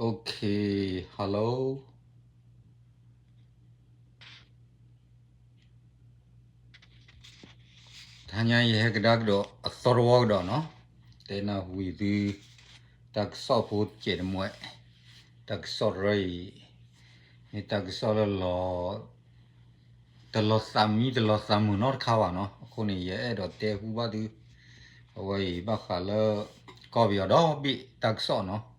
Okay, hello. တဟါညါယဟဲကဒါကဒီးအသီတဝီကဒီးနီၤ, တဲနၢ်ဟူသု တၢ်ကစီၣ်ဖိတစဲးတမှဲ, တၢ်ကစီၣ်တရၢအံၤ မ့ၢ်တၢ်ကစီၣ်လၢလီၤ တလီၤသးမံတလီၤသးမုာ်နီတခါဘၣ်နီၤ. အဃိန့ၣ် ယအဲၣ်ဒိးတဲဟူဘၣ်သု အဝဲအံၤဘၣ်ဃးလၢ ကီၢ်ပယီၤဒီဘ့ၣ်တၢ်ကစီၣ်နီၤ.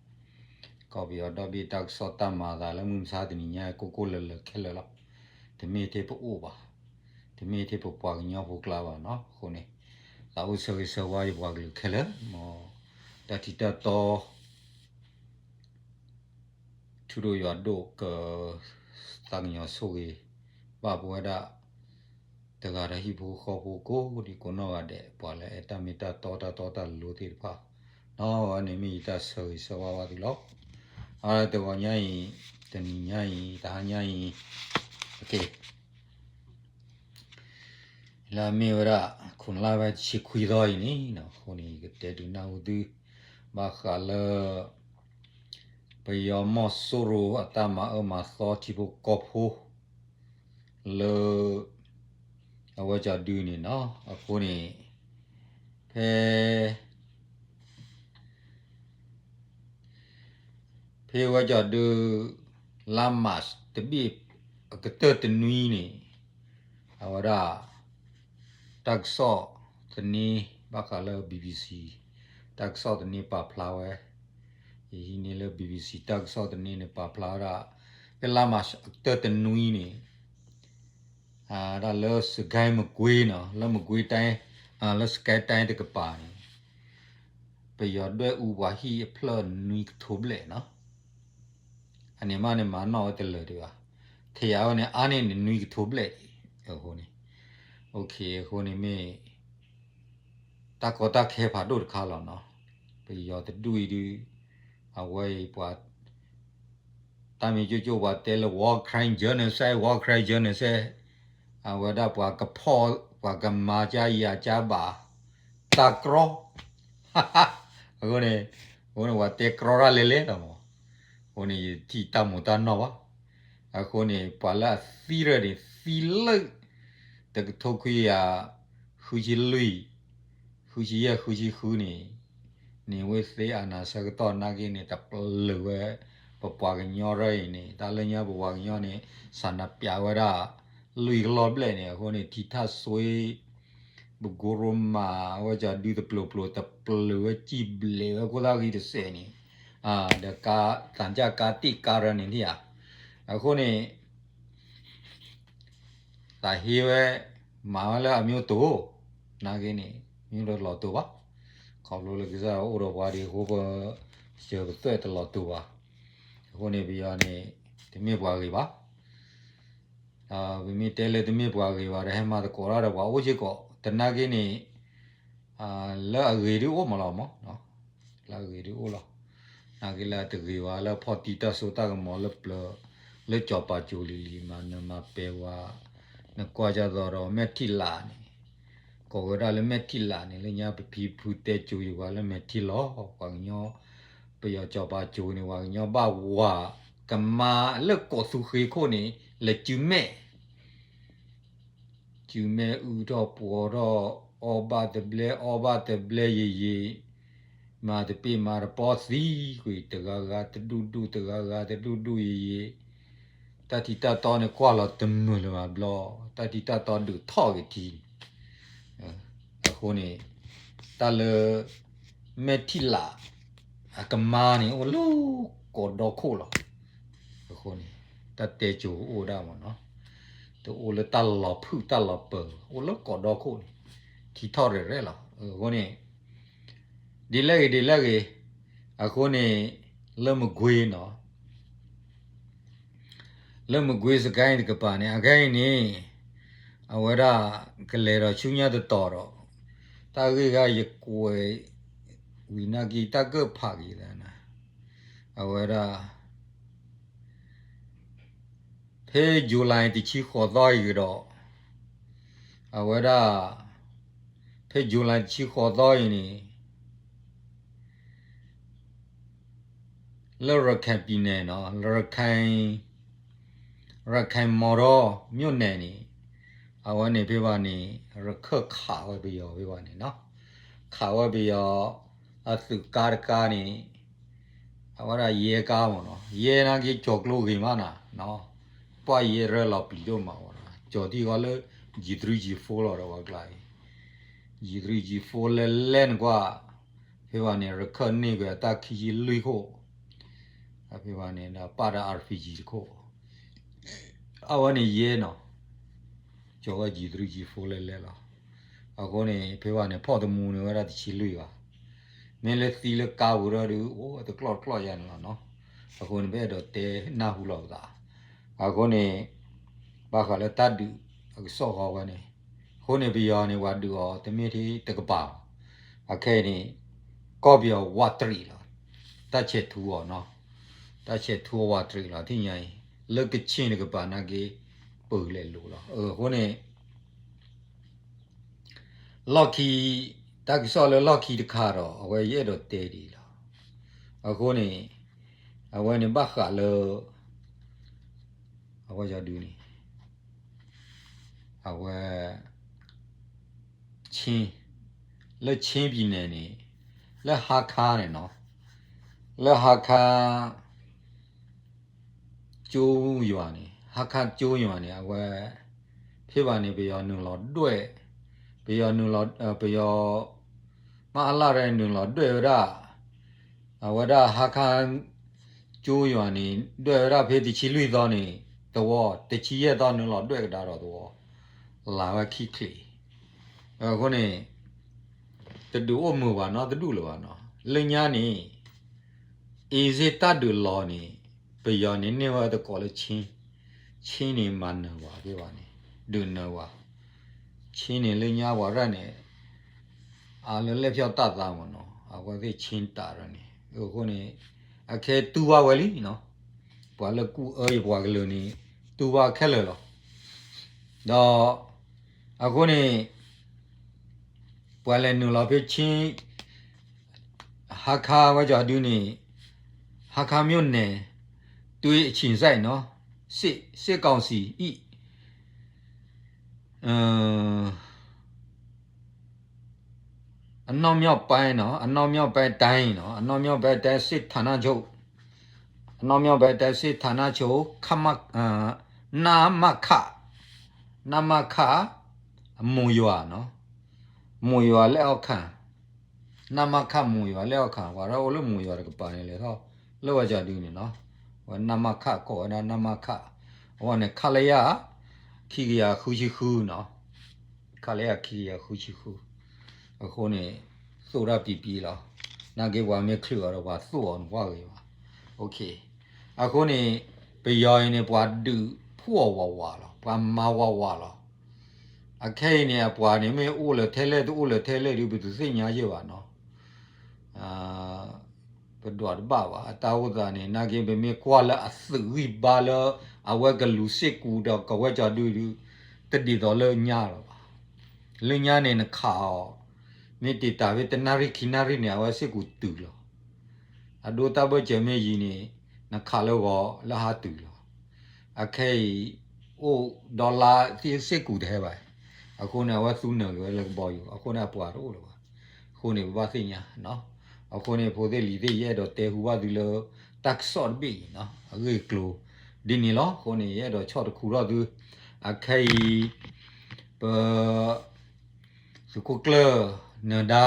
ကီၢ်ပယီၤဒီဘ့ၣ်တၢ်ကစီၣ်တၢ်မၤအသးလၢမုၢ်မဆါတနံၤညါ ကိၢ်ကိၢ်လၢၤလၢၤခဲလၢာ်လီၤ. တမ့ၢ်ထဲပအိၣ်ဘၣ်, တမ့ၢ်ထဲပပှၤကညီဖိကျါဘၣ်နီၤ. အဃိန့ၣ် သးအိၣ်ဆၢဂ့ၤဆၢဝါယပှၤကလုာ်ခဲလၢာ်, မ်တၢ်ထံၣ်တၢ်တီ ထူဒိၣ်ယွၤဒိၣ်က သးကညီၤဆိၣ်ဂ့ၤ ဘၣ်ပဝဲဒၣ် တဂၤဒီးဟံၣ်ဖိဃီဖိကိးဒံကိးနီၢ်ဂၤဒဲး ပှၤလၢအဲၣ်တၢ်မ့ၢ်တၢ်တီတၢ်တီတၢ်လိၤသ့ၣ်တဖၣ်, နီၢ်ဝဲန့ၣ်မ့ၢ်ယတၢ်ဆၢဂ့ၤဆၢဝါဘၣ်သုလီၤ. အတဂီၤညါအံၤ, တနံၤညါအံၤ, တဟါညါအံၤ, အက့ၢ် လၢအမ့ၢ်ဝဲဒၣ် ခိၣ်လါဝဲတဆံခွံသီအံၤန့ၣ်, အဃိန့ၣ် ယကတဲဒုးနၢ်ဟူသု ဘၣ်ဃးလၢ ပယီၤမီၢ်စိရိၤအတၢ်မၤအၢမၤသီထံဖိကီၢ်ဖိ လၢ အဝဲကၠီဒုန့ၣ်နီၤ. အဃိန့ၣ် ဖဲ ဖဲဝဲကၠီဒု လါမးတဘ့ၣ်အကတၢၢ်တနွံန့ၣ် အဝဲဒၣ် တၢ်ကစီၣ်သန့ ဘၣ်ဃးလၢ BBC တၢ်ကစီၣ်သန့ပာ်ဖျါဝဲ, ယဟံးန့ၢ်လၢ BBC တၢ်ကစီၣ်သန့န့ၣ် ပာ်ဖျါဝဲဒၣ် ဖဲလါမးအကတၢၢ်တနွံန့ၣ် ဒၣ်လၢစကဲမကွ့နီၤ, လၢမကွ့တၢ်, လၢစကဲတၢ်တကပၤန့ၣ် ပယီၤဒွဲၣ်အူပှၤဟံၣ်အဖျၢၣ်နွံကထိဘျဲၣ်နီၤ. အန့ၣ်မးန့ၣ်မၤနီၣ်ဝဲတလၢာ်ဒံးဘၣ်, ထံၣ်အဝဲန့ၣ် အါန့ၢ်န့ၣ်နွံကထိဘျဲၣ်အဃိန့ၣ်, အဃိန့ၣ်မ့ၢ် တၢ်ကီတၢ်ခဲဖးဒိၣ်တခါလီၤနီၤ. ပယီၤတဒူၣ်အံၤဒုး အဝဲအံၤပှၤ တၢ်မ့ၢ်ကၠိကၠိပှၤတဲလၢ war crime genocide, war crime genocide, အဝဲဒၣ်ပှၤကဖီၣ် ပှၤကမၤကၠါယၤကၠါဘၣ် တၢ်ကြီ အဃိန့ၣ်, အဃိန့ၣ် ပှၤတဲကြီတၢ်လဲၤလဲၤလီၤမး. အဃိန့ၣ် ယထံၣ်တၢ်မူးတၢ်နီၢ်ဘၣ်. အဃိန့ၣ် ပှၤလၢအသံရၢၢ်န့ၣ် သံလၢ တကထိခွံကယၤ ဃုဆံလွံၢ်, ဃုဆံယဲၢ် ဃုဆံဃုန့ၣ်, န့ၣ်ဝ့သ့အနၤဆၢကတီၢ်နာ်က့န့ၣ် တပျုာ်ဝဲ ပပှၤကညီရၢၢ်အံၤန့ၣ် တၢ်လၢညါပပှၤကညီန့ၣ် စးနၤပျးဝဲဒၣ် လွံၢ်ကလီၢ်ဘျဲၣ်န့ၣ် အဃိန့ၣ် ထံထၣ်စွ့ ပကိရိမး အဝဲကၠီဒုတပျိၤပျိၤ တပျုာ်ဝဲစံၣ်ဘျဲးဝဲခိၣ်သၣ်ဂံၢ်တစဲးန့ၣ်, ဒီး သံချပ်ကား တံၢ်ကါရၢန့ၣ်ဧါ. အဃိန့ၣ် သးဟ့ဝဲ မၤဝဲလၢအမျိုးတိၢ် နာ်က့န့ၣ် မျိုးတိၢ်လီၤတိၢ်ဘၣ်. ခီဖျိလၢကစၢ်ယွၤအိၣ်ဒီးပှၤဒ်အဃိ ပစၢၤပသွဲၣ်တလီၤတိၢ်ဘၣ်. အဃိန့ၣ် ပယီၤန့ၣ် တမ့ၢ်ပှၤဂ့ၤဘၣ်. ပမ့ၢ်တဲလၢတမ့ၢ်ပှၤဂ့ၤဘၣ်ဒီး ဟဲမၤသကိးတၢ်ဒီးပှၤအိၣ်စ့ၢ်ကီး တနာ်က့န့ၣ် လၢအဂ့ၤဒုးအိၣ်မးလီၤမး, လၢအဂ့ၤဒုးအိၣ်လီၤ. နာ်က့လၢအတဂ့ၤဝဲလၢဖီၣ်တံၢ်တၢ်စိတၢ်ကမီၤလၢပျၢၤ လၢကၠီၤပၤကၠိၤလံၤလံၤ မၤနၢၤမၤပဲၤဝဲ, နကွၢ်ကသိးဒီးမဲာ်ထံလးန့ၣ်, ကိးဝဲဒၣ်လၢမဲာ်ထံလးန့ၣ် လၢညါပဖံဖုတဲစိၤယံၤဝဲလၢမဲာ်ထံလီၤ. ပှၤကညီ ပယီၤကၠီၤပၤကၠိၤန့ၣ် ပှၤကညီဘၣ်ဝၤ ကမါလၢကိးသူဃ့ခိၣ်န့ၣ် လဲၤစုမဲာ် စုမဲာ်အုၣ်ထီၣ်ပှီၤထီၣ် အီၣ်ဘၣ်တဘျဲ အီၣ်ဘၣ်တဘျဲယံာ်ယံာ်, မၤတပ့ၢ်မၤတပီသံကွံာ် တဂၤဂၤတဒူၣ်ဒူၣ် တဂၤဂၤတဒူၣ်ဒူၣ်ယံာ်ယံာ်, တၢ်ထံတၢ်တီန့ၣ်ကွၢ်လီၤတမုာ်လၢၤဘၣ်ဘျီ, တၢ်ထံတၢ်တီဒုးထီၣ်ဂ့ၤထံန့ၣ်, အဃိန့ၣ် တၢ်လၢ မဲာ်ထံလး အကမါန့ၣ် အိၣ်လၢကိးဒီခိၣ်လီၤ. အဃိန့ၣ် တၢ်တဲစိၤအိၣ်ဒၣ်မးနီၤ, တအိၣ်လၢတၢ်လီၤဖုၣ်တၢ်လီၤပၢၤ, အိၣ်လၢကိးဒီခိၣ်န့ၣ် ထံထီၣ်ရဲၣ်ရဲၣ်လီၤ. အဃိန့ၣ် ဒ်လဲၣ်ဂ့ၤဒ်လဲၣ်ဂ့ၤ, အဃိန့ၣ် လၢမကွ့ၤနီၤ လၢမကွ့ၤစကဲတကပၤန့ၣ် အခဲအံၤန့ၣ် အဝဲဒၣ်ကလဲၤဒီးဆူညါတတီၤဒီး တၢ်ဂ့ၢ်ဂၤယကွဲးဝံၤနာ်က့ တၢ်ကၢၣ်ဖးက့ၤသးနၤ, အဝဲဒၣ် ဖဲ July တဆံဃိးသီအံၤကဒီး အဝဲဒၣ် ဖဲ July တဆံဃိးသီအံၤန့ၣ် လၢရခဲၣ်ပံၤနဲၣ်နီၤ ရခဲၣ် ရခဲၣ်မီၤရီၤ မြို့နယ်န့ၣ် အဝဲန့ၣ်ဖဲဘၣ်န့ၣ် ရခၢၣ်ခးဝဲပယီၤဖဲဘၣ်န့ၣ်နီၤ ခးဝဲပယီၤ အသုးကါတကါန့ၣ် အဝဲဒၣ်ယဲကါမ့ၢ်နီၤ ယဲနာ်က့ၤကၠီၤကျိဂ့ၤမးနၤနီၤ ပှၤယဲရဲၣ်လီၤပျံၤဒိၣ်မးဝဲနီၤ ကၠီၤတံၢ်ဃီလၢ G three G four လီၤဒီးဝဲကျါအံၤ G three G four လဲၤလဲၤနကွၢ် ဖဲဘၣ်န့ၣ် ရခၢၣ်န့ၢ်ကွံာ်အတၢ်ခံဆံလွံၢ်ခိၣ် ဖဲဘၣ်န့ၣ်ဒီးပာ်ဒီး RPG တခိၣ် အဝဲန့ၣ်ယဲနီၤ ကၠီၤဝဲ G three G four လဲၤလဲၤလီၤ အဃိန့ၣ် ဖဲဘၣ်န့ၣ် ဖီၣ်တမူန့ၢ်ဝဲဒၣ်တဆံလွံၢ်ဘၣ် မ့ၢ်လၢသံလၢကါပူၤဒီးဒုး အိၣ်တကျီၢ်တကျီၢ်ယါန့ၣ်လီၤနီၤ အဃိန့ၣ် ပအဲၣ်ဒိးတဲနၢ်ဟူလီၤပသး အဃိန့ၣ် ဘၣ်ဃးလၢတၢ်ဒုးအကစီၣ်ဃီဝဲန့ၣ် အဃိန့ၣ် ပယီၤန့ၣ် ပှၤဒုးအီၤတမ့ၢ်ထဲတကပၤဘၣ် အခဲအံၤန့ၣ် ကီၢ်ပယီၤဝးတရံးလီၤ တၢ်ဆဲးထူအီၤနီၤ တၢ်ဆဲးထူအဝးတရံးလီၤ ထံၣ်ညါအံၤ လၢကခ့ၣ်တကပၤနာ်က့ ပကလဲၤလိၤလီၤ အဃိန့ၣ် လီၢ်ခံ တၢ်ကစီၣ်လၢလီၢ်ခံတခါဒီး အဝဲယအဲၣ်ဒိးတဲဒ်အံၤလီၤ အဃိန့ၣ် အဝဲန့ၣ်ဘၣ်ဃးလၢ အဝဲယီၤဒုန့ၣ် အဝဲ ခ့ၣ် လၢခ့ၣ်ပံၤနဲၣ်န့ၣ် လၢဟါခါန့ၣ်နီၤ လၢဟါခါ ကၠိယွၤန့ၣ် ဟါခါကၠိယွၤန့ၣ် အဝဲ ဖဲဘၣ်န့ၣ် ပယီၤနုာ်လီၤဒွဲၣ် ပယီၤနုာ်လီၤ ပယီၤ မအလရၤ နုာ်လီၤဒွဲၣ်ဝဲဒၣ် အဝဲဒၣ်ဟါခါ ကၠိယွၤန့ၣ် ဒွဲၣ်ဝဲဒၣ်ဖဲတဆံလွံၢ်သီန့ၣ် သဝီ တဆံယဲၢ်သီနုာ်လီၤဒွဲၣ်ကဒါဒီးသဝီ လၢ်ဝဲခံချံ အဃိန့ၣ် တဒုးအိၣ်မုာ်ဘၣ်နီတဒူၣ်လၢၤဘၣ်နီၤ လၢညါန့ၣ် အ့စ့ၣ်တၢ်ဒုးလီၤန့ၣ် ပယီၤန့ၣ်န့ၢ်ဝဲတကိးလၢခ့ၣ် ခ့ၣ်န့ၣ်မၤနၢၤဝဲသ့ၣ်ဘၣ်န့ၣ် ဒုးနၢၤဝဲ ခ့ၣ်န့ၣ်လၢညါပှၤရဲၣ်န့ၣ် အလၢလဲၣ်ဖျီၣ်တၢ်သးမ့ၢ်နီၤ အဝဲသ့ၣ်ခ့ၣ်တၢ်ရၢန့ၣ် အဃိန့ၣ် အခဲတူၢ်ဘၣ်ဝဲလံနီၤ ပှၤလၢကူၣ်အၢယပှၤကလုာ်န့ၣ် တူၢ်ဘၣ်ခဲလၢာ်လီၤ ဒီး အဃိန့ၣ် ပှၤလဲၤနုာ်လီၤဖဲခ့ၣ် ဟါခါဝဲကၠီၤဒုန့ၣ် ဟါခါမြို့နယ် တွင်းအခြေစိုက်နီၤ စစ်ကောင်စီ အနောက်မြောက်ပိုင်းနော် အနောက်မြောက်ပိုင်းတိုင်းနော် အနောက်မြောက်ပိုင်းတိုင်းစစ်ဌာနချုပ် အနောက်မြောက်ပိုင်းတိုင်းစစ်ဌာနချုပ် ခမ နမခ နမခ မုံရွာနော် မုံရွာလက်အောက်ခံ နမခ မုံရွာလက်အောက်ခံ ပှၤဒီးအိၣ်လၢမုံရွာတကပၤန့ၣ်လဲၣ်ထီၣ် လၢဝဲကၠီၤဒုန့ၣ်နော် ဝဲနမခ ကိးဝဲဒၣ်နမခ အဝဲန့ၣ် ခလရ ခံကယၤဃုဆံဃုနော် ခလရ ခံကယၤဃုဆံဃု အဃိန့ၣ် သိၣ်တၢ်ပံပံလီၤ နာ်က့ပှၤမ့ၢ်ချုးအီၤဒီးပှၤသိၣ်အီၤန့ၣ်ပှၢ်ဂ့ၤဘၣ် အဃိန့ၣ် ပယီၤအံၤန့ၣ် ပှၤဒုးဖှီၣ်ဝးဝးလီၤ ပှၤမၤဝးဝးလီၤ အခဲအံၤန့ၣ် အပှၤန့ၣ်မ့ၢ်အိၣ်လၢထဲလဲၣ်တအိၣ်လၢထဲလဲၣ်ဒုး ပတသ့ၣ်ညါယဲၢ်ဘၣ်နီၤ ပဒွးတဘၣ်ဘၣ် အတၢ်အိၣ်သးန့ၣ် နာ်က့ပမ့ၢ်ကွၢ်လၢအသုးဂံၢ်ဘါလၢ အဝဲကလူၤစ့ၢ်ကူးဒီးကဝဲကၠီၤဒုဒု တဒ်သိးလၢညါလၢၤဘၣ် လၢညါန့ၣ်နခးအီၤ မ့ၢ်တ့ၢ်တၢ်ဖဲတနၣ်ရံၣ်ခံနၣ်ရံၣ်န့ၣ် အဝဲစ့ၢ်ကူးတုၤလီၤ အဒိတၢ်ဘၢၣ်စၢၤမ့ၢ်ယံၤန့ၣ် နခးလၢဂီၤလၢဟါတုၤလီၤ အခဲအံၤ အိၣ်ဒီလါသ့ၣ်စ့ၢ်ကူးတဟဲဘၣ် အဃိန့ၣ် အဝဲသူနၢၤက့ၤဝဲလၢကဘီယူၤ အဃိန့ၣ်အပှၤတအိၣ်လၢၤဘၣ် အဃိန့ၣ် ပဘၣ်သ့ၣ်ညါ အဃိန့ၣ် ဖိသ့ၣ်လံၤသ့ၣ် ယအဲၣ်ဒိးတဲဟူဘၣ်သုလၢ တၢ်ကစီၣ်တဘ့ၣ်အံၤ အဂ့ၢ်အကျိၤ ဒ်န့ၣ်လီၤ. အဃိန့ၣ် ယအဲၣ်ဒိးဆီၣ်တခူထီၣ်သု အခဲအံၤ ပ သုးခိၣ်ကျၢၢ် နၢၤဒါ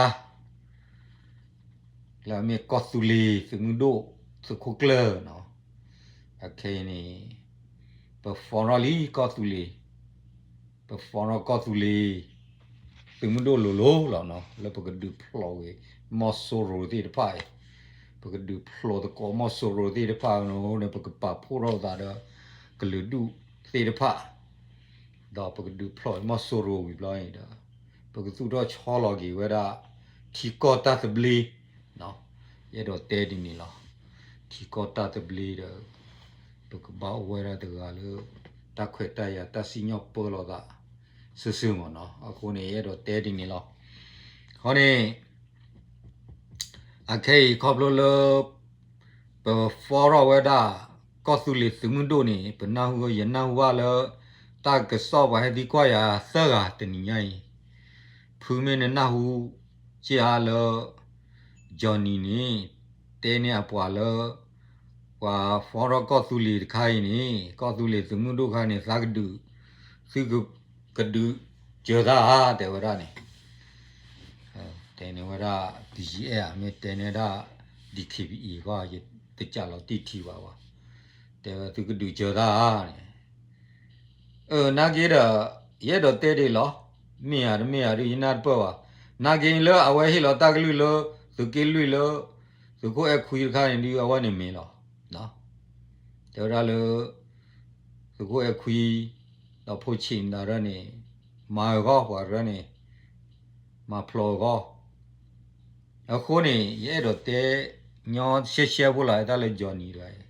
လၢအမ့ၢ်ကီၢ်သူလ့ၤ သုးမုၢ်ဒိၣ် သုးခိၣ်ကျၢၢ်နီၤ အခဲအံၤန့ၣ် ပ form ထီၣ်လံကီၢ်သူလ့ၤ ပ form ထီၣ်ကီၢ်သူလ့ၤ သုးမုၢ်ဒိၣ်လိၤလိၤလီၤနီၤ လၢပကဒုးဖျိးက့ၤ မီၢ်စိရိၤသ့ၣ်တဖၣ်အံၤ ပကဒုးဖျိးသကိးမီၢ်စိရိၤသ့ၣ်တဖၣ်န့ၣ် ပကပာ်ဖှိၣ်ထီၣ်ပသးဒီး ကလုာ်ဒူၣ်သ့ၣ်တဖၣ် ဒီးပကဒုးဖျိးမီၢ်စိရိၤဝံၤဘျီအံၤဒီး ပကသူၣ်ထီၣ်ဆီလီၤက့ၤဝဲဒၣ် ထံကီၢ်တၢ်သဘျ့ ယအဲၣ်ဒိးတဲဒ်န့ၣ်လီၤ. ထံကီၢ်တၢ်သဘျ့ဒီး ပကဘၣ်အိၣ်ဝဲဒၣ်တဂၤလၢ တၢ်ခွဲးတၢ်ယာ်တၢ်စံၣ်ညီၣ်ပၢလီၤသး စုာ်စုာ်မ့ၢ်နီၤ. အဃိန့ၣ် ယအဲၣ်ဒိးတဲဒ်န့ၣ်လီၤ. အဃိန့ၣ် အခဲအံၤခီဖျိလၢ ပ ပformထီၣ်ဝဲဒၣ် ကီၢ်သူလ့ၤသုးမုၢ်ဒိၣ်န့ၣ် ပနၢ်ဟူ ယနၢ်ဟူဘၣ်လၢ တၢ်ကစီၣ်ပှၤဟဲသံကွၢ်ယၤသၢဂၤတနံၤညါအံၤ, ဖုမ့ၢ်နနၢ်ဟူ က့အါလၢ Johnny န့ၣ် တဲန့ၢ်အပှၤလၢ ပှၤformထီၣ်ကီၢ်သူလ့ၤတခါအံၤန့ၣ် ကီၢ်သူလ့ၤသုးမုၢ်ဒိၣ်ခါန့ၣ် သးကဒုး သုကဒုးစၢၤသးဧါ တဲဝဲဒၣ်န့ၣ် တဲန့ၢ်ဝဲဒၣ် ပယဲ မ့ၢ်တဲန့ၢ်ဝဲဒၣ် ဒီး ခ့ပအံၤဃီ ယတစးလီၤတံၢ်ထံဘၣ်ဝဲ, တဲဝဲသုကဒုးစၢၤသးဧါန့ၣ်, အၢ နာ်က့ဒီး ယအဲၣ်ဒိးတဲဒ်အံၤလီၤ, မ့ၢ်ဧါတမ့ၢ်ဧါဒုး ယနၢ်တပၢၢ်ဘၣ်, နာ်က့လၢအဝဲဟ့ၣ်လီၤတၢ်ကလုၢ်လၢ သုးက့လွံၢ်လၢ သုးခိၣ်အဲၣ်ခွံတခါန့ၣ်ဒုး အဝဲန့ၣ်မ့ၢ်လီၤ, တဲဝဲဒၣ်လၢ သုးခိၣ်အဲၣ်ခွံ ဒီးဖိဆံးမတၤရၢန့ၣ် မၤအဂီၢ်ပှၤရၢန့ၣ် မၤဖျိးအဂီၢ်, အဃိန့ၣ် ယအဲၣ်ဒိးတဲညီရှဲရှဲဖိလီၤ တၢ်လၢ Johnny တဂၤအံၤ,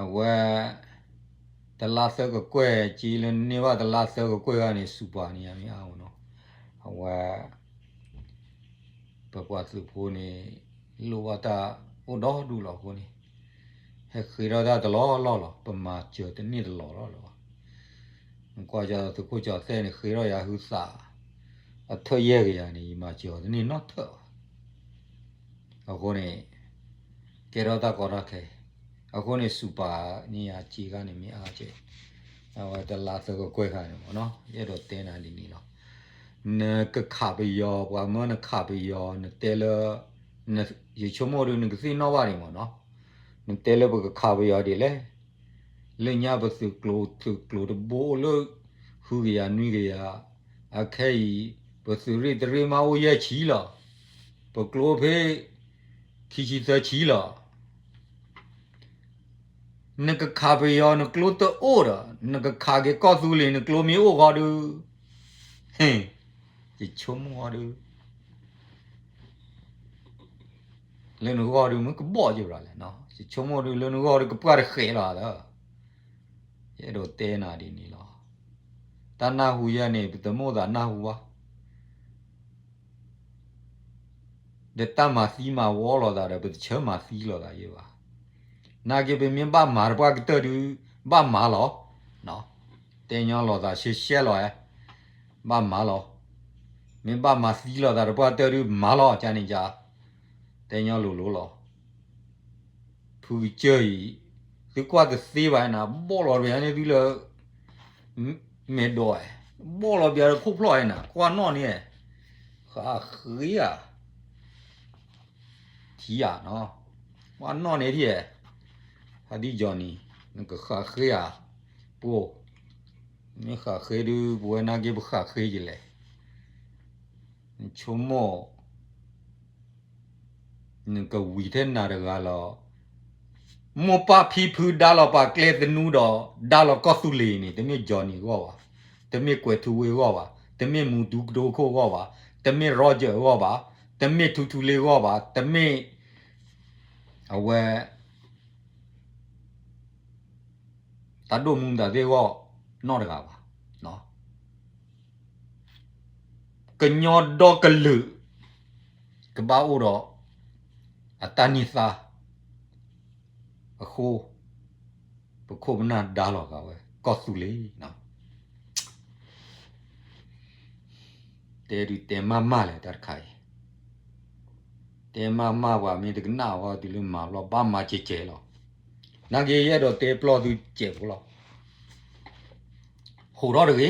အဝဲ တလါသၢကကွဲၢ် က့လၢန့ၢ်ဘၣ်တလါသၢကကွဲၢ်ဂၤန့ၣ် စူးပာ်န့ၢ်ယၤမ့ၢ်အါမးနီၤ, အဝဲ ပပှၤသုးဖိန့ၣ် လိၣ်ဘၣ်တၢ်အိၣ်ဒီဒူၣ်လီၤအဃိန့ၣ်, ဟဲဃ့ထီၣ်တၢ်တလီၢ်လီၢ်လီၤ, ပမၤစၢၤတန့ၢ်တလီၢ်လီၢ်လၢၤဘၣ်, နကွၢ်ကီသုးခိၣ်ကၠီၤသဲၣ်န့ၣ် ဃ့ထီၣ်ယၤဟုသး အထၢၣ်ယဲၢ်ကယၤန့ၣ် ယမၤစၢၤအီၤတန့ၢ်နီတထၢၣ်ဘၣ်, အဃိန့ၣ် ကဲထီၣ်တၢ်ကီတၢ်ခဲ, အဃိန့ၣ် စူးပာ်န့ၢ်ယၤက့ခါန့ၣ်မ့ၢ်အါကဲ, အဝဲတလါသၢကကွဲၢ်ခါန့ၣ်မ့ၢ်နီၤ ယအဲၣ်ဒိးတဲနၤဒ်န့ၣ်လီၤ, နကခးပယီၤ ပှၤမၢနခးပယီၤ နတဲလၢ ယဆိကမိၣ်ဒီးနကသ့ၣ်နီၣ်ဘၣ်န့ၣ်မ့ၢ်နီၤ, နတဲလၢပကခးပယီၤဒ်လဲၣ်, လၢညါပသုးကျိၤသုးကျိၤတဘိအိၣ်လၢ ဃုကယၤနွံကယၤ, အခဲအံၤ ပသုးရ့ၣ်တရ့ၣ်မးအိၣ်ယဲၢ်ဆံလီၤ, ပကျိဖဲ ခံဆံသၢဆံလီၤ, နကခးပယီၤနကျိတအိၣ်ဒီး နကခးက့ၤကီၢ်သူလ့ၤနကျိမ့ၢ်အိၣ်ဃီဒုး, ယဆိကမိၣ်ဃီဒုး လၢနဂီၢ်ဒုးမ့ၢ်ကဘီၣ်ယိာ်ရၤလဲၣ်, ယဆိကမိၣ်ဒုးလၢနဂီၢ်ဒုးကပှၢ်တဃဲးလီၤလၢ, ယအဲၣ်ဒိးတဲနၤဒ်န့ၣ်လီၤ, တၢ်နၢ်ဟူယဲန့ၣ် ပတမိၣ်သးနၢ်ဟူဘၣ် ဒီးတၢ်မၤသံမၤဝီလိာ်သးဒီး ပတဆၢမၤသံလိာ်သးယဲဘၣ်, နာ်က့ပမ့ၢ်ဘၣ်မၤတပှၢ်ကတၢၢ်ဒုး ဘၣ်မၤလီၤ, တဲညီလိာ်သးရှဲရှဲလီၤဧါ, ဘၣ်မၤလီၤ, မ့ၢ်ဘၣ်မၤသံလိာ်သးတပှၢ်ကတၢၢ်ဒုး မၤလီၤ ကန့ၣ်က, တဲညီလိၤလိၤလီၤ ဖုကစၢၢ်အံၤ, သုကွၢ်တသ့ဘၣ်နၤ ဘီၣ်လီၤပယၤန့ၣ်သုလၢ မဲာ်ဒိး, ဘီၣ်လီၤပယၤလၢခိၣ်ဖျီၣ်နၤ ကွၢ်နီၣ်န့ၣ်, ဃးဃ့ဧါ, ထံဧါ, ကွၢ်နီၣ်န့ၣ်ထံၣ်, ဟးဒ် Johnny နကဃးဃ့ဧါ, ပှိၢ်, မ့ၢ်ဃးဃ့ဒုး ပဝဲနာ်က့ပဃးဃ့ယလဲၣ်, နဆိကမိၣ် နကဝံၤထဲနၤတဂၤလီၤ, မိၢ်ပၢ်ဖံဖုဒါလီၤပာ်ကျဲသနူဒီး ဒါလီၤကီၢ်သူလ့ၤန့ၣ် တမ့ၢ် Johnny အဂီၢ်ဘၣ်, တမ့ၢ်ကွဲၤထူဝ့အဂီၢ်ဘၣ်, တမ့ၢ်မူတူကဒိခိၣ်အဂီၢ်ဘၣ်, တမ့ၢ် Roger အဂီၢ်ဘၣ်, တမ့ၢ်ထူထူလ့အဂီၢ်ဘၣ်, တမ့ၢ် အဝဲ တၢ်ဒိၣ်မူမတၤသ့ၣ်အဂီၢ် နီတဂၤဘၣ်. ကညီဒီကလုာ် ကဘၣ်အိၣ်ဒီး အတၢ်န့ၢ်သါ အဃိ ပခိၣ်ပနၢ်ဒါလီၤဂာ်ဝဲ ကီၢ်သူလ့ၤ တဲဒုးတဲမးမးလဲၣ် တၢ်တခါအံၤ, တဲမးမးပှၤမ့ၢ်တကနၣ်ဝဲတုၤလၢမၤပျီ ဘၣ်မၤကဲးကဲးလီၤ. နာ်က့ ယအဲၣ်ဒိးတဲပျီသုကဲးဖိလီၤ. ဟူးထီၣ်တဂ့ၤ,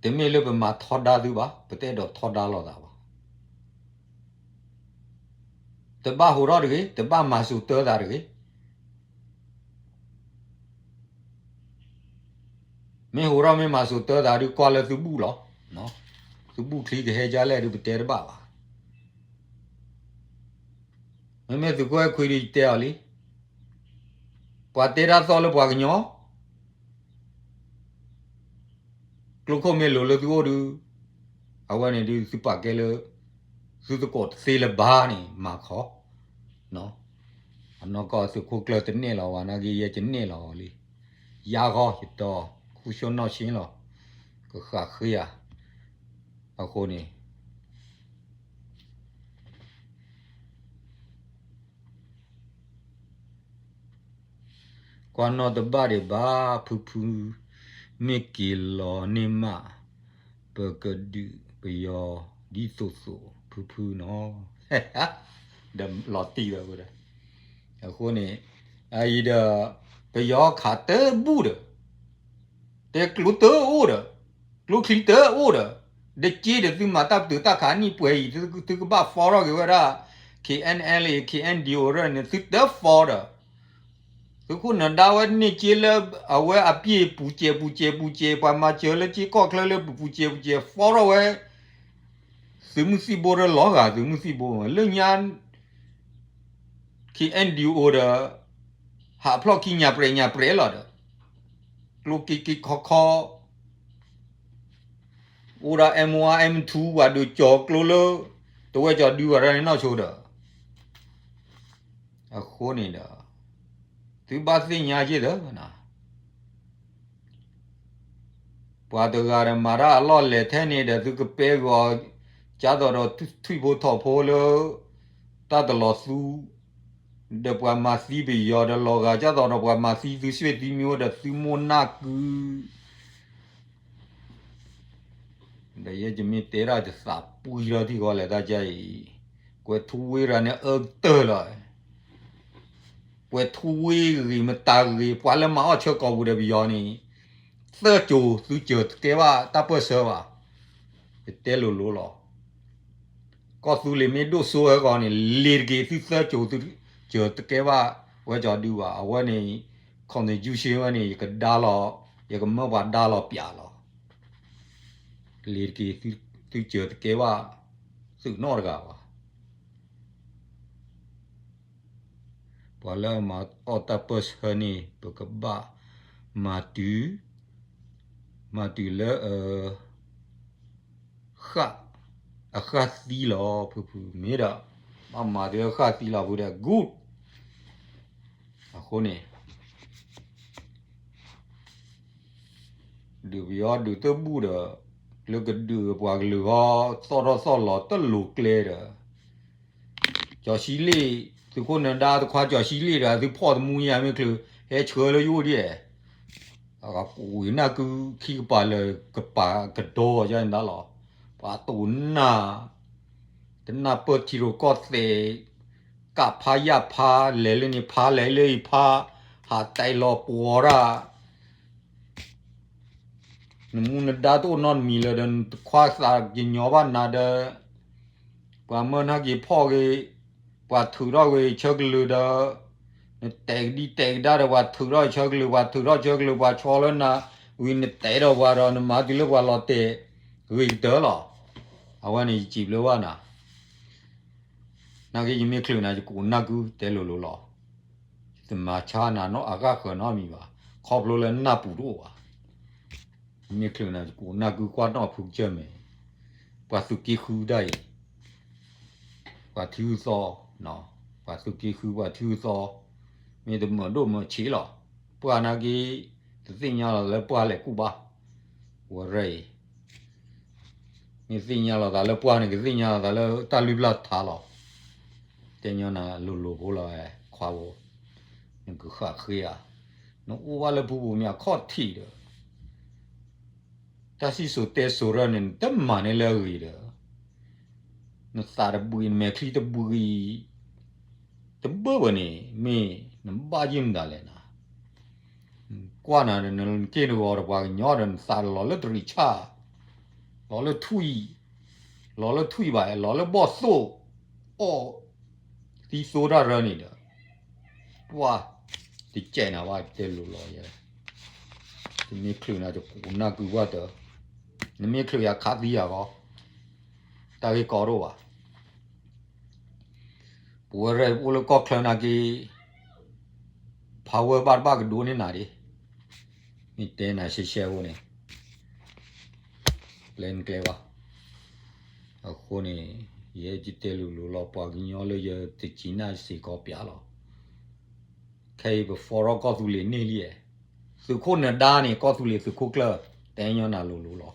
တမ့ၢ်လၢပမၤထီဒါသုဘၣ်, ပတအဲၣ်ဒိးထီဒါလိာ်သးဘၣ်. တဘၣ်ဟူးထီၣ်တဂ့ၤ, တဘၣ်မၤစူၤတၢ်သးတဂ့ၤ. မ့ၢ်ဟူးထီၣ်မ့ၢ်မၤစူၤတၢ်သးဒုး ကွၢ်လၢသုဘူၣ်လီၤ. သုဘူၣ်ချံကဟဲဒ်လဲၣ်ဒုး ပတဲတဘၣ်ဘၣ်. မ့မ့ၢ်သုးခိၣ်အဲၣ်ခွံဒုး ယတဲအီၤလံ. ပှၤတဲတၢ်သီၣ်လၢပှၤကညီ ကျိခိၣ်မ့ၢ်လိၤလၢသုအိၣ်ဒုး အဝဲန့ၣ်ဒုး သုပာ်ကဲလၢ သုသကိးတသ့လၢၤဘၣ်န့ၣ် မၤခီ. အနီၢ်ကီၢ်သုးခိၣ်ကျၢၢ်တန့ၢ်လီၤဝဲ နာ်က့ ယဲကန့ၢ်လီၤအီၤလံ. ယါဃီ ယတီ ခူၣ်ဆိနီၣ်ဆ့လီၤ. ကဃၣ်ဃ့ဧါ. အဃိန့ၣ် ပှၤနီၢ်တဘၣ်ဒံးဘၣ် ဖုဖု, မ့ၢ်က့ၤလီၤန့ၢ်မး, ပကဒုးပယီၤဒ်သိးသိး ဖုဖုနီၤ, ဒီးလီၤတံၢ်ဝဲဒီး, အဃိန့ၣ်, အအံၤဒီး, ပယီၤခးတဘူၣ်ဒီး တဲကျိတအိၣ်ဒီး, ကျိချံတအိၣ်ဒီး, ဒက့ဒီးသုမၤတၢ်ပတုာ်တၢ်ခးနံၣ်ပှဲၤအံၤ သုကဘၣ် forward က့ၤဝဲဒၣ် K N L A K N D O ရၢၣ်န့ၣ် သုတ forward ဒီး, သုးခိၣ်နၢၤဒါဝဲန့ၢ်က့လၢ အဝဲအပျ့ၢ်ပူၤစဲးပူၤစဲးပူၤစဲး ပှၤမၤစၢၤလၢက့ကီၢ်ချၢလၢပူၤပူၤစဲးပူၤစဲး forward ဝဲ သုးမုၢ်သံၣ်ဘိရၢၢ်လီၤဂာ် သုးမုၢ်သံၣ်ဘိ လၢညါ K N D O ဒီး, ဟးဖျီၣ်ခံညၣ်ပြဲးညၣ်ပြဲးလီၤဒီး, ကျိက့က့ခီခီ, အိၣ်ဒီး M one M two ပှၤဒုးကၠီၤကျိလၢ, တဝဲကၠီၤဒုးဝဲဒၣ်န့ၣ်နီၢ်ဆိဒီး, အဃိန့ၣ်ဒီး, သုဘၣ်သ့ၣ်ညါက့ဒီး ပှၤတဂၤဒီးမၤတၢ်အလီၢ်လဲၢ်ထဲန့ၣ်ဒီး သုကပဲဂီၤ, ကၢ်သိးဒီးထွံၣ်ဖိထိးဖိလၢ, တၢ်တလီၤသူ, ဒီးပှၤမၤသံပယီၤဒီးလီၤဂာ်ကၢ်သိးဒီးပှၤမၤသံသုးဆ့ၣ်သံမံၤအိၣ်ဒီးသုမိၢ်နၢ်ကု ဒီးယဲယမ့ၢ်တဲဒၣ်ယသးပှံထီၣ်ထံၣ်ဃီလဲၣ်တၢ်ကါအံၤ, ကွဲးထူဝ့ရၤန့ၣ်အၢကတၢၢ်လီၤ, ကွဲးထူဝ့ဂ့ၤမတၤဂ့ၤ ပှၤလၢမၤအီၣ်ဆၢကိာ်ပူၤဒီးပယီၤန့ၣ်, သၢကၠိၤသုစၢၤတကဲဘၣ်တၢ်ပၢၢ်ဆၢဘၣ်, ယတဲလိၤလိၤလီၤ. ကီၢ်သူလ့ၤမ့ၢ်ဒိၣ်စိဟဲဂီၤန့ၣ် လ့ၤတက့ၤသုသၢကၠိၤသုစၢၤတကဲဘၣ်, ဝဲကၠီၤဒုဘၣ် အဝဲန့ၣ်, constitution ဝဲန့ၣ် ယကဒါလီၤ, ယကမၢပှၤဒါလီၤပၠးလီၤ. လ့ၤတက့ၤသုစၢၤတကဲဘၣ်, သုးနီတဂၤဘၣ်. ပှၤလၢအမၤအီၣ်တၢ်ပၢၢ်ဆၢန့ၣ် ပကဘၣ်မၤတုၤ, မၤတုၤလၢအ, ဃၣ်, အဃၣ်သံလီၤ ဖုဖုမ့ၢ်ဒီး, ဘၣ်မၤတုၤလၢဃၣ်သံလီၤဖုဒီး good. အဃိန့ၣ် ဒုးပယီၤဒုးတဘူၣ်ဒီး, လၢကဒုးပှၤကလုာ်ဟီ, သီၣ်ထီၣ်သီၣ်လီၤတလိၤကျဲဒီး, ကၠီၤဆံလ့ၣ်, သုးခိၣ်နၢၤဒါတခွါကၠီၤဆံလ့ၣ်ဒီး သုဖီၣ်သမူယါမ့ၢ်ချုး, ဟဲဆှၢလၢယအိၣ်ဒ်, အကိးဝံၤနၢ်ကုခံကပၤလၢကပၤကဒီယါန့ၣ်ဒၣ်လီၤ, ပှၤတိၢ်နၢ်, တနၢ်ပၢၢ်ထံရူၢ်ကီၢ်သဲး, ကၣ်ဖးယၣ်ဖး လဲၤလၢန့ၣ်ဖးလဲၤလၢအံၤဖး, ဟးတဲလီၤပှီၤတၢ် နမူနဒါတအိၣ်နီတမံၤလၢၤဒီး နတခွါသးကညီၤဘၣ်နၤဒီး, ပှၤမၢနၤက့ၤဖီၣ်ဂ့ၤ, ပှၤထုးထီၣ်ဂ့ၤဆၢကလုာ်ဒီး, နတဲာ်ကဒံတဲာ်ကဒါဒီး ပှၤထုးထီၣ်ဆၢကလုာ် ပှၤထုးထီၣ်ဆၢကလုာ် ပှၤဆီလၢနၤ, ဝံၤနတဲဒီးပှၤဒီး နမၤတုၤလၢပှၤလီၤတဲာ်ဂ့ၤကတၢၢ်လီၤ. အဝဲန့ၣ်ယစံးဘျုးဘၣ်နၤ နာ်က့ယမ့ၢ်ချုးနၤ ယကိးနၢ်ကုတဲလိၤလိၤလီၤ. ယတမၤဆါနၤနီအဂၢၢ်ဃၢၤနီတမံၤဘၣ်, ခီဖျိလၢနၢ်ပူၤတအိၣ်ဘၣ်. ယမ့ၢ်ချုးနၤ ယကိးနၢ်ကုကွၢ်နီၣ်ဖုကစၢၢ်မဲာ်, ပှၤသုးက့ဃုဒၣ်အံၤ, ပှၤထံဂုၤသီ, ပှၤသုးက့ဃု ပှၤထံဂုၤသီ, မ့ၢ်တမုာ်ဒိၣ်မုာ်ဆံးလီၤ. ပှၢ်နာ်က့, တသ့ၣ်ညါလီၤလၢပှၢ်လဲၤကူၣ်ဘၣ်, ဝဲရဲအံၤ မ့ၢ်သ့ၣ်ညါလီၤသးလၢပှၢ်န့ၣ် ကသ့ၣ်ညါလီၤသးလၢတၢ်လုၢ်ပျၢ်ထါလီၤ. တဲညီနၤလိၤလိၤဖိလီၤ, ခွါဖိ, နကဃၣ်ဃ့ဧါ, နအိၣ်ဘၣ်လၢပူၤပူၤမ့ၢ်အခီၣ်ထံးဒီး, တၢ်စံၣ်စိၤတဲစိၤရၢၢ်န့ၣ် နတမၤန့ၢ်လၢအဂ့ၤဒီး, နသးတဘှံး နမဲာ်ချံတဘှံး တဘၢၣ်ဘၣ်န့ၣ် မ့ၢ်နဘၣ်ယုၢ်မတၤလဲၣ်နၤ, ကွၢ်နၤဒီး နက့ၢ်နဂီၤဒီးပှၤကညီဒီး နသးလီၤလၢတရံးဆၣ်, လီၤလၢထွံၣ်, လီၤလၢထွံၣ်ဘၣ် လီၤလၢဘီၣ်သိၣ်, အီၣ်သံသိတၢ်ရၢန့ၣ်ဒီး, ပှၢ်, တကဲနၤဘၣ်တဲလိၤလီၤယဲ, တမ့ၢ်ချုးနၤ ယကိးနၢ်ကုဘၣ်တၢၢ်, နမ့ၢ်ချုးယၤခးသံယၤဂီၢ်, တၢ်ဂ့ၢ်ကီတအိၣ်ဘၣ်. ပဝဲရဲၣ်အိၣ်လၢကီၢ်ချၢနာ်က့, power ဘၣ်တဘၣ်ကဒိးန့ၢ်နၤဒံး, မ့ၢ်တဲနၤရှဲရှဲဖိန့ၣ်, ကျဲနကျဲဘၣ်. အဃိန့ၣ်, ယဲယတဲလိၤလိၤလီၤ ပှၤကညီလၢယတကံၤနၢ်စ့ၢ်ကီးပျးလီၤ. ခဲအံၤပ forward ကီၢ်သူလ့ၤန့ၢ်လံ, သုးခိၣ်နၢၤဒါန့ၣ် ကီၢ်သူလ့ၤသုးခိၣ်ကျၢၢ်, တဲညီနၤလိၤလိၤလီၤ.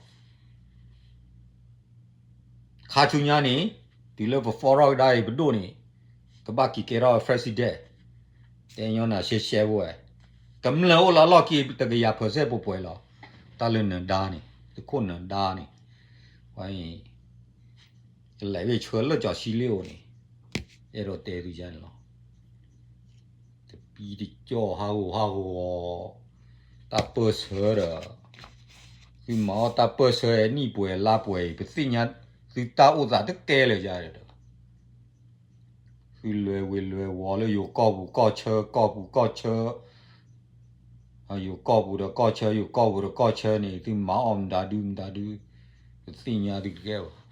ခါဆူညါန့ၣ်, တုၤလၢပ forward ကဒါအံၤပဒိၣ်န့ၣ်, ကဘၣ်က့ၤကဲထီၣ် president, တဲညီနၤရှဲရှဲဖိဝဲ, ကမျၢၢ်အိၣ်လၢအလီၢ်ခံ တကယၤpercentပှဲၤပှဲၤလီၤ. တၢ်လၢနဒါန့ၣ် သုးခိၣ်နဒါန့ၣ် ဝဲအံၤ ကလဲၤဝဲဆှၢလၢကၠီၤဆံလ့ၣ်အိၣ်န့ၣ် အဲၣ်ဒိးတဲသုန့ၣ်လီၤ. တပံတကၠီၣ်ဟးဂူာ်ဟးဂီၤ တၢ်ပၢၢ်ဆၢဒီး သုမၤအီၣ်တၢ်ပၢၢ်ဆၢနံၣ်ပှဲၤလါပှဲၤအံၤ ပသ့ၣ်ညါသုတၢ်အိၣ်သးတကဲလၢၤယါဒီး သုလဲၤဝ့ၤလဲၤဝီၤလၢယိၤကီၢ်ပူၤကီၢ်ဆၢ ကီၢ်ပူၤကီၢ်ဆၢ ယိၤကီၢ်ပူၤဒီးကီၢ်ဆၢ ယိၤကီၢ်ပူၤဒီးကီၢ်ဆၢန့ၣ် သုမၤအီၣ်မတၤဒုမတၤဒု ပသ့ၣ်ညါသုတကဲဘၣ်.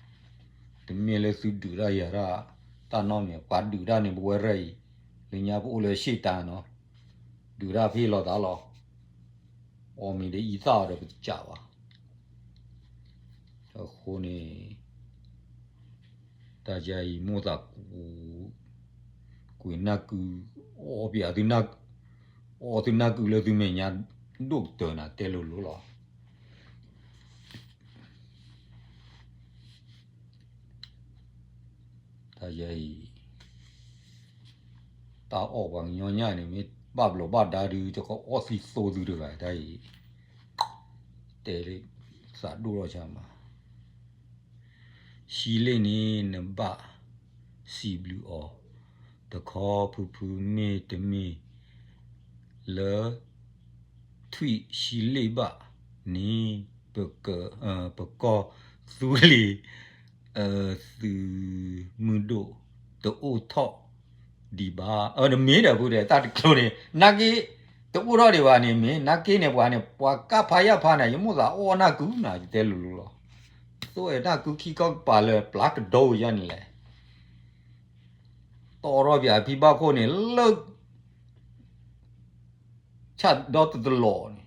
တမ့ၢ်လၢသုဒုးတၢ်ယၤတၢ် တၢ်နီတမံၤ ပှၤဒုးတၢ်န့ၣ် ပဝဲရဲၣ်အံၤ လၢညါပအိၣ်လၢရှ့ၣ်တၢ်နီၤ ဒုးတၢ်ဖ့ၣ်လိာ်သးလီၤ. အီၣ်မ့ၤဒီးအံသၣ်အီၤဒီးပတစးဘၣ်. အဃိန့ၣ် တၢ်ယါအံၤမိၣ်သးကူ ကွံာ်နၢ်ကု အီၣ်ပျးသု အီၣ်သုနၢ်ကုလၢသုမဲာ်ညါဒိၣ်ကတၢၢ်နၤ တဲလိၤလိၤလီၤ. တၢ်ယါအံၤ တၢ်အီၣ်ပှၤကညီညါန့ၣ် မ့ၢ်ဘၣ်ဘျီးဘၣ်ဒါဒုး တကအီၣ်သံသိသုတဂၤတၢ်အံၤ တဲလၢ သးဒိၣ်ထီၣ်ဆါမး ဆံလ့ၣ်န့ၣ် နဘၣ်စံးဘျုးအီၤ တခီဖုဖုမ့ၢ်တမ့ၢ် လၢ ထွံၣ်ဆံလ့ၣ်ဘၣ်န့ၣ် ပက ပကီၢ်သူလ့ၤ သုးမုၢ်ဒိၣ် တအိၣ်ထီၣ်ဒံးဘၣ်. အၢ နမ့ၢ်ဒီးဖုဒီး တၢ်တကျိၤန့ၣ် နာ်က့ တအိၣ်ထီၣ်ဒံးဘၣ်န့ၣ် မ့ၢ်နာ်က့န့ၣ် ပှၤန့ၣ် ပှၤကၢ်ဖးယၢ်ဖးနၤ ယမိၣ်သးအီၣ်နၢ်ကုနၤ ယတဲလိၤလိၤလီၤ. သိၣ်အဲၣ်နၢ်ကုခံခီကပၤလၢပျၢ်ကဒီယါန့ၣ်လဲၣ် တီၢ်ထီၣ်ပၠးဖံဘၣ်ခိၣ်န့ၣ် လၢ ဆၣ်ဒီတတလီၤန့ၣ်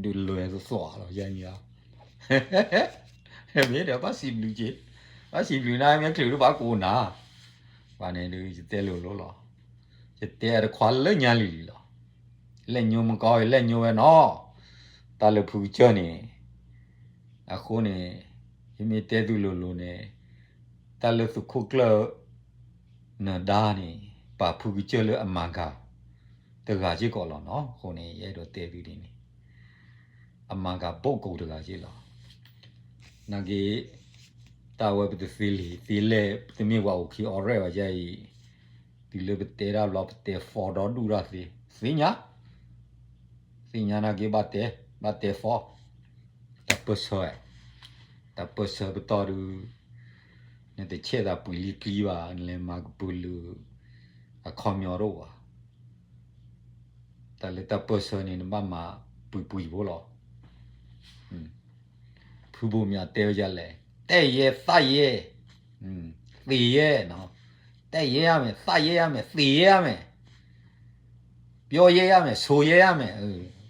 ဒုးလဲၤသသွးလီၤယါန့ၣ်ဧါ. မ့ၢ်ဒီးဘၣ်စံးဘျုးက့ၤ ဘၣ်စံးဘျုးနၤ မ့ၢ်ချုးဒုးဘၣ်ကိးနၤ ပှၤန့ၣ်ဒုး ယတဲလိၤလိၤလီၤ. ယတဲအတခွါလၢညါလံၤလံၤလီၤ. လဲၣ်ညိမကီ လဲၣ်ညိဝဲနီၤ တၢ်လၢဖုကစၢၢ်န့ၣ် အဃိန့ၣ် ယမ့ၢ်တဲသုလိၤလိၤန့ၣ် တၢ်လၢသုးခိၣ်ကျၢၢ် နဒါန့ၣ် ပာ်ဖုကစၢၢ်လၢအမၤကၤ တဂၤစ့ၢ်ကီးလီၤနီၤ. အဃိန့ၣ် ယအဲၣ်ဒိးတဲသုဒ်န့ၣ် အမၤကၤဘိၣ်ကိးတဂၤစ့ၢ်လီၤ. နာ်က့ တၢ်ဝဲပတသ့လံၤသ့လဲၣ် ပတမ့ၢ်ပှၤအိၣ်ခံအီရဲၣ်ဘၣ်ယါအံၤ တုၤလၢပတဲတၢ်ဘျီ ပတဲ form ဒီဒူၣ်တၢ်သ့ သ့ၣ်ညါ သ့ၣ်ညါနာ်က့ဘၣ်တဲ ဘၣ်တဲ form တၢ်ပၢၢ်ဆၢ တၢ်ပၢၢ်ဆၢပတီၢ်ဒုး နတဆဲးသးပှံၤလံကျံဘၣ် နလဲၤမၤကပုာ်လုး အခီပညီတအိၣ်ဘၣ်. တၢ်လၢတၢ်ပၢၢ်ဆၢန့ၣ် နဘၣ်မၤပှံၤပှံၤဖိလီၤ. ဖုဘိၣ်မၠးတဲဝဲဒ်လဲၣ်, တဲယဲသးယဲ, သ့ၣ်ယဲနီၤ, တဲယဲအါမ့ၢ်, သးယဲအါမ့ၢ်, သ့ၣ်ယဲအါမ့ၢ်, ပျီယဲအါမ့ၢ်, ဆိယဲအါမ့ၢ်,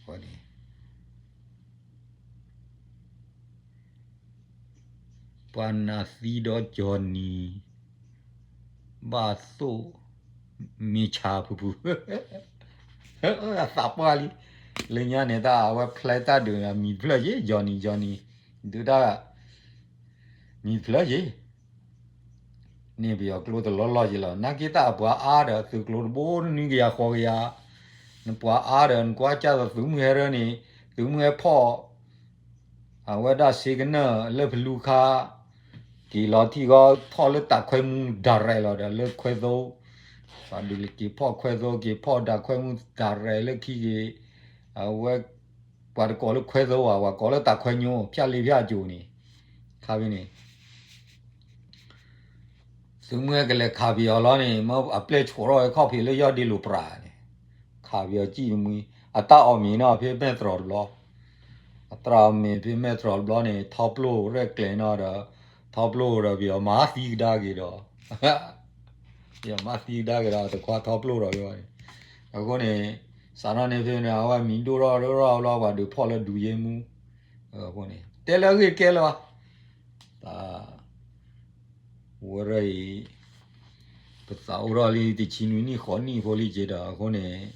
ပှၤနးသံဒီးကၠီနံၤ ဘၣ်သိၣ်မ့ၢ်ဆါဖုဖု, အသးပှၢ်လံ, လၢညါန့ၣ်တၢ်အဝဲဖျဲတၢ်ဒုးမံၤဖျၢၣ်ယ့ၣ်, ကၠီနံၤ ကၠီနံၤ ဒုးတၢ် မံၤဖျၢၣ်ယ့ၣ်, န့ၣ်ပယီၤကျိတလီၢ်လီၢ်ယ့ၣ်လီၤ, နာ်က့တၢ်အပှၤအါဒီးသုးကျိၤတဘိနွံကယၤဃိးကယၤ, နပှၤအါဒီးနကွၢ်ကၢ်သိးသုးမုၢ်ဟဲရၢန့ၣ်, သုးမုၢ်ဟဲဖီၣ် အဝဲဒၣ်စ့ကနၢၣ်လၢဖလူခါ, က့ၤလီၤထံၣ်ဂီၤဖီၣ်လၢတၢ်ခွဲမူ direct လီၤဒီးလၢခွဲသိ, ပှၤဒုးက့ၤဖီၣ်ခွဲသိ က့ၤဖီၣ်တၢ်ခွဲမူ direct လၢခံက့ၤ, အဝဲ ပှၤတကိးလၢခွဲသိဘၣ်, ပှၤကိးလၢတၢ်ခွဲညိ ဖၠၣ်လ့ဖၠၣ်ကၠိၤန့ၣ်, ခါဖဲန့ၣ် သုးမုၢ်ဟဲကလဲၤခးပယီၤလီၤန့ၣ်, မ့ၢ်အပျဲၢ်ဆိးထီၣ်ဝဲခီၣ်ဖံးလၢယီၢ်ဒ့လိာ်ပြးန့ၣ်, ခးပယီၤစံၣ်တမှံ, အတၢ်အီၣ်မ့ၤနီၤဖဲမဲၢ်တြီၤတဘျီ, အတၢ်အီၣ်မ့ၤဖဲမဲၢ်တြီၤတဘျီန့ၣ် ထီပျိၢ်ရဲၣ်ကျဲၤနီၤဒီး, ထီပျိၢ်ဒီးပယီၤမၤသံကဒါက့ၤဒီး, ပယီၤမၤသံကဒါက့ၤဒီး တခွါထီပျိၢ်ဒီး, အဃိန့ၣ် စးထီၣ်န့ၣ်ဖဲန့ၣ် အဝဲမံၤဒိၣ်ထီၣ်ဒိၣ်ထီၣ်ဘျီ ပှၤဒုးဖီၣ်လၢဒုးယ့မူ, အဃိန့ၣ် တဲလၢအဂ့ၢ်ကဲလၢၤဘၣ်, တၢ် ဝဲရၢအံၤ ပသးအိၣ်ထီၣ်လံတဆံနွံနံၣ်ဃိးနံၣ်ဖိလံက့ဒီး အဃိန့ၣ်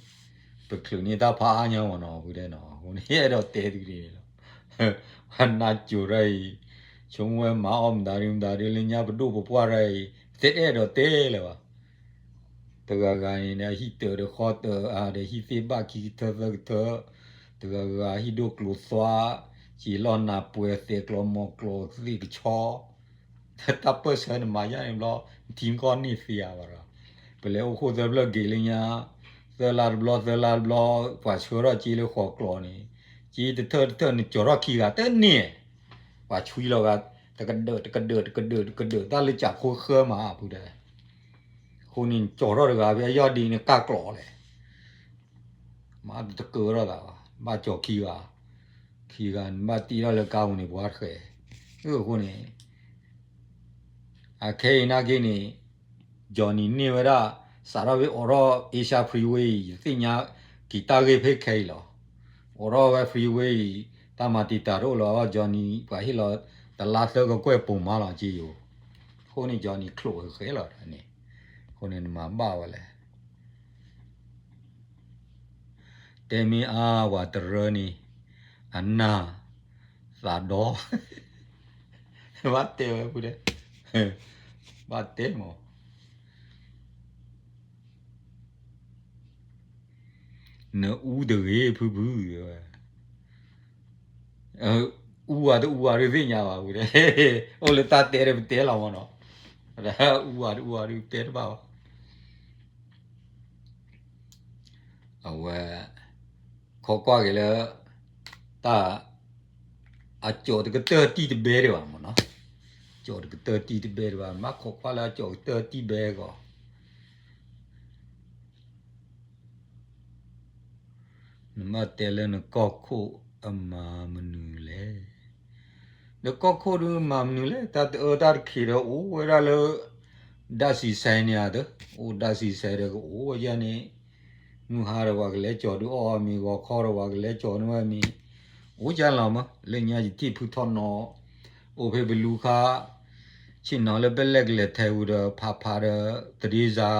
ပချုးန့ၢ်တၢ်ဖးအါညါမ့ၢ်နီၤ, အဃိဒီးနီၤ, အဃိန့ၣ် အဲၣ်ဒိးတဲသုဒ်န့ၣ်လီၤ, ပှၤနါစိၤရၢအံၤ ဆိကမိၣ်ဝဲမၤအီၣ်မတၤဒုမတၤဒုလၢညါပဒိၣ်ပပှၢ်ရၢအံၤ သ့အဲၣ်ဒိးတဲလၢၤဘၣ် တဂၤဂၤန့ၣ် ဟံၣ်တၢၤဒီးဃီတၢၤ အါဒီးဟံၣ်သ့ၣ်ဘၣ်ခံကထၢသၢကထၢ, တဂၤဂၤဟံၣ်ဒိၣ်ကျိၤသွါ, စံာ်လီၢ်နၢ်ပှဲၤသဲးကျီၤမီၤကျိၤသ့ၣ်ကဆီ, တၢ်ပၢၢ်ဆၢနမၤယါန့ၣ်ဘျီ နထံကီၢ်န့ၢ်သ့ဧါဘၣ်ဒီး, ပလဲၤအိၣ်ခိၣ်သၢဖျၢၣ်က့ၤလၢညါ, သၢလါတဘျီ သၢလါတဘျီ, ပှၤဆှၢထီၣ်က့ၤလၢဃိးကျိၤန့ၣ်, က့တထၢၣ်တထၢၣ်နကၠီၤထီၣ်ခံဂၤတန့ၢ်, ပှၤဆွံလီၤဂၤ, တကဒၢးတကဒၢးတကဒၢးတကဒၢး တၢ်လၢကးခိဃၢမးအပူၤဒီး အဃိန့ၣ် နကၠီၤထီၣ်တဂၤဖဲအယီၢ်ဒ်နကၢ်ကျိးလဲၣ်, မ့ၢ်တကၢထီၣ်သးဘၣ်, ဘၣ်ကၠီၤခံဂၤ, ခံဂၤနဘၣ်တံၢ်ထီၣ်လၢကါပူၤန့ၣ် ပှၤတဃဲး, အဃိန့ၣ် အခဲအံၤနာ်က့န့ၣ် Johnny န့ၢ်ဝဲဒၣ် စးထီၣ်ဖဲအိးထီၣ် Asia Freeway အံၤ ယသ့ၣ်ညါက့ၤတၢ်ဂ့ၢ်ဖဲခဲအံၤလီၤ. အိးထီၣ်ဝဲ freeway အံၤ တၢ်မၤတံာ်တာ်တအိၣ်လီၤ, Johnny ပှၤဟ့ၣ်လီၤတလါသၢကကွဲၢ်ပိာ်မးလီၤက့ယိာ်, အဃိန့ၣ် Johnny ချိးဃဲးလီၤန့ၣ်, အဃိန့ၣ် နမၤဘၣ်ဝဲလဲၣ် တဲမ့ၢ်အါဝၤတရၢန့ၣ်, အနၢ်, သးဒီ, ဘၣ်တဲဝဲဖုတဲ, ဘၣ်တဲမး, နအူတဂ့ၤဖုဖု, အူဝဲတအူဝဲဒုးသ့ၣ်ညါဘၣ်ဖုတဲ, အိၣ်လၢတၢ်တဲဒီးပတဲလီၤမးနီၤ, အူဝဲတအူဝဲဒုးတဲတဘၣ်ဘၣ် အဝဲ ခိးကွၢ်က့ၤလၢ တၢ် အကၠီၤတကတၢၢ်တံၢ်တဘဲဒံးဘၣ်မးနီၤ, ကၠီၤတကတၢၢ်တံၢ်တဘဲဒံးဘၣ်, မ့ၢ်ခိးကွၢ်လၢအကၠီၤကတၢၢ်တံၢ်ဘဲဂီၢ် နမ့ၢ်တဲလၢနကီၢ်ခိၣ်အမၤမနုၤလဲၣ်, နကီၢ်ခိၣ်ဒုးမၤမနုၤလဲၣ်, တၢ်တအၢတၢ်တခံးဒီးအိၣ်ဝဲဒၣ်လၢ ဒၣ်စံးစဲန့ၣ်ဧါ, အိၣ်ဒၣ်စံးစဲဒီးကအိၣ်ဝဲဒၣ်န့ၣ်, မုၢ်ဟါဒီးပှၤကလဲၤကၠီၤဒုးအီၣ်အီၤမ့ၤ, ဂီၤခီဒီးပှၤကလဲၤကၠီၤန့ၢ်ဝဲမ့ၤ, အိၣ်ကၢလီၤမး, လၢညါယထံၣ်ဖုထီၣ်နီၤ, အိၣ်ဖဲပလူၤခါ ဆ့ၣ်နီၤလၢပလဲၣ်ကလဲၤထဲးဝံၤဒီး ဖးဖးဒီး သဒ့စါ,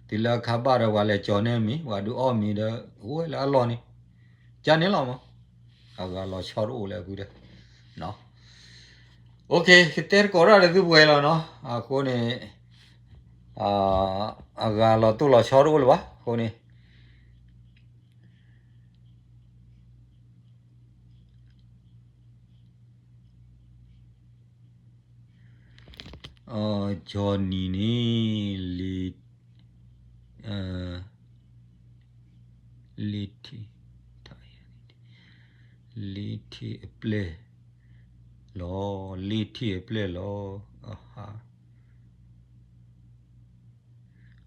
တုၤလၢအခါဘၣ်ဒီးပှၤလဲၤကၠီၤန့ၢ်မ့ၤ, ပှၤဒုးအီၣ်မ့ၤဒီး အိၣ်ဝဲလၢအလီၢ်န့ၣ်, ကၢန့ၣ်လီၤမး, အဂၤလီၤဆီတအိၣ်လၢအဖုဒီး OK, ကတဲတကိးတၢ်ဒီးသုပှဲၤလီၤနီၤ, အဃိန့ၣ် အဂၤလီၤတိၢ်လီၤဆီတအိၣ်လၢၤဘၣ်, အဃိန့ၣ် Johnny န့ၣ် လ့ လ့ထံၣ် လ့ထံၣ်အပျဲၢ်လီၤ, လ့ထံၣ်အပျဲၢ်လီၤ, အဟး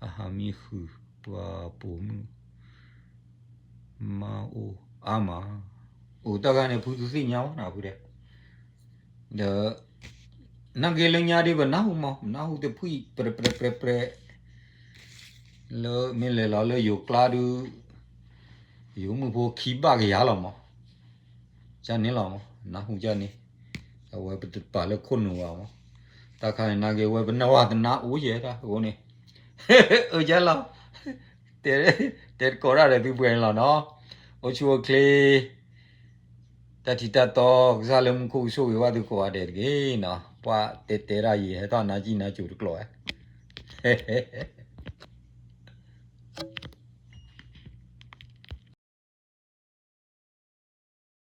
အဟးမံဃုာ် ပှၤပိာ်မုၣ် မါအိၣ်အါမး, အိၣ်တၢ်ဂၤန့ၣ် ဖုတသ့ၣ်ညါဘၣ်နီၤ ဖုတဲ, ဒီး နာ်က့လၢညါဒ်ပနၢ်ဟူမး, ပနၢ်ဟူတဖှံၣ် ပြဲးပြဲးပြဲးပြဲး လၢမ့ၢ်လဲၤလီၤလၢယိၤကျါဒုး ယိၤမုၣ်ဖိခံဘၣ်ကယၤလီၤမး, ကန့ၣ်လီၤမး, နၢ်ဟူကန့ၣ်, အဝဲပတပာ်လၢခိၣ်နူာ်ဘၣ်မး, တၢ်ခါန့ၣ်နာ်က့ဝဲပနၢ်ဝဲတနၢ်အိၣ်ယဲတၢ်အဃိန့ၣ်, အကလီၤ တဲတကိးတၢ်ဒီးသုပှဲၤန့ၣ်လီၤနီၤ, အိၣ်ဆူၣ်အိၣ်ချ့ တၢ်ထံးတၢ်တီ ကစၢ်လၢမူခိၣ်ကဆိၣ်ဂ့ၤဘၣ်သုကိးဂၤဒဲးတက့ၢ်နီၤ, ပှၤတဲတဲဒၣ်ယဲ ဟဲထီၣ်နါကံၣ်နါကိၤတကျိၤဧါ